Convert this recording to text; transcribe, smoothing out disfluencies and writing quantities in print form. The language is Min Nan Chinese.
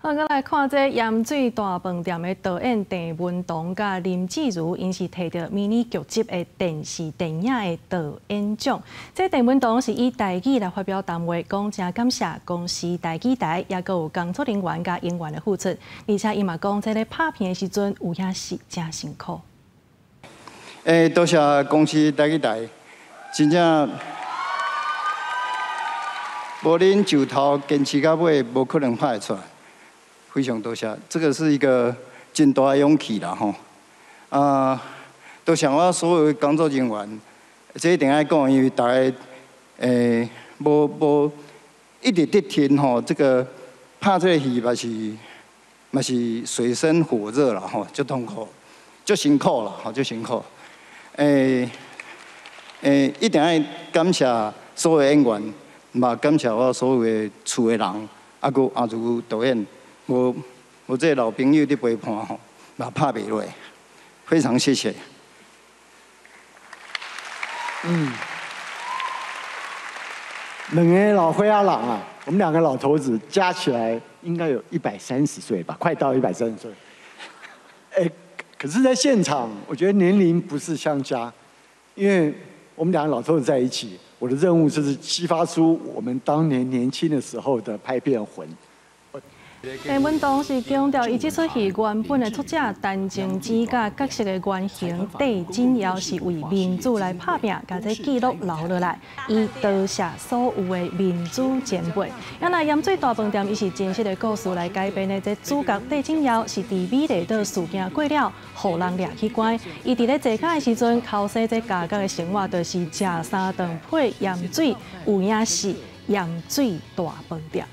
好，閣來看這鹽水大飯店的導演鄭文堂佮林志儒，𪜶是提著迷你劇集的電視電影的導演獎。這鄭文堂是以台語來發表談話，講誠感謝公視台語台，抑閣有工作人員佮演員的付出。而且伊嘛講，這咧拍片的時陣有影是誠辛苦。欸，多謝公視台語台，真正無恁由頭堅持到尾，無可能拍會出來。非常多謝，這個是一個真大的勇氣啦吼！啊，多謝我所有的工作人員，這一定愛講，因為大家無無一直佇聽吼，這個拍這個戲嘛是嘛是水深火熱啦吼，足痛苦，足辛苦啦吼，足辛苦。欸欸，一定愛感謝所有演員，嘛感謝我所有的厝的人，啊，閣阿如導演。無無這個老朋友佇陪伴吼，嘛拍袂落，非常謝謝。嗯，兩个老歲仔人啊，我們兩個老頭子加起來應該有130歲吧，快到130歲。哎，可是，在現場，我覺得年齡不是相加，因為我們兩個老頭子在一起，我的任務就是激發出我們當年年輕的時候的拍片魂。鄭文堂是強調，伊這齣戲原本的作者陳靜之佮角色的原型戴錦堯是為民主來拍拚，共這記錄留落來，伊多謝所有的民主前輩。啊，那鹽水大飯店伊是真實的故事來改編的，這主角戴錦堯是佇美麗島事件過了，予人掠去關。伊佇咧坐監的時陣，剾洗這家己的生活，就是食三頓配鹽水，有影是鹽水大飯店。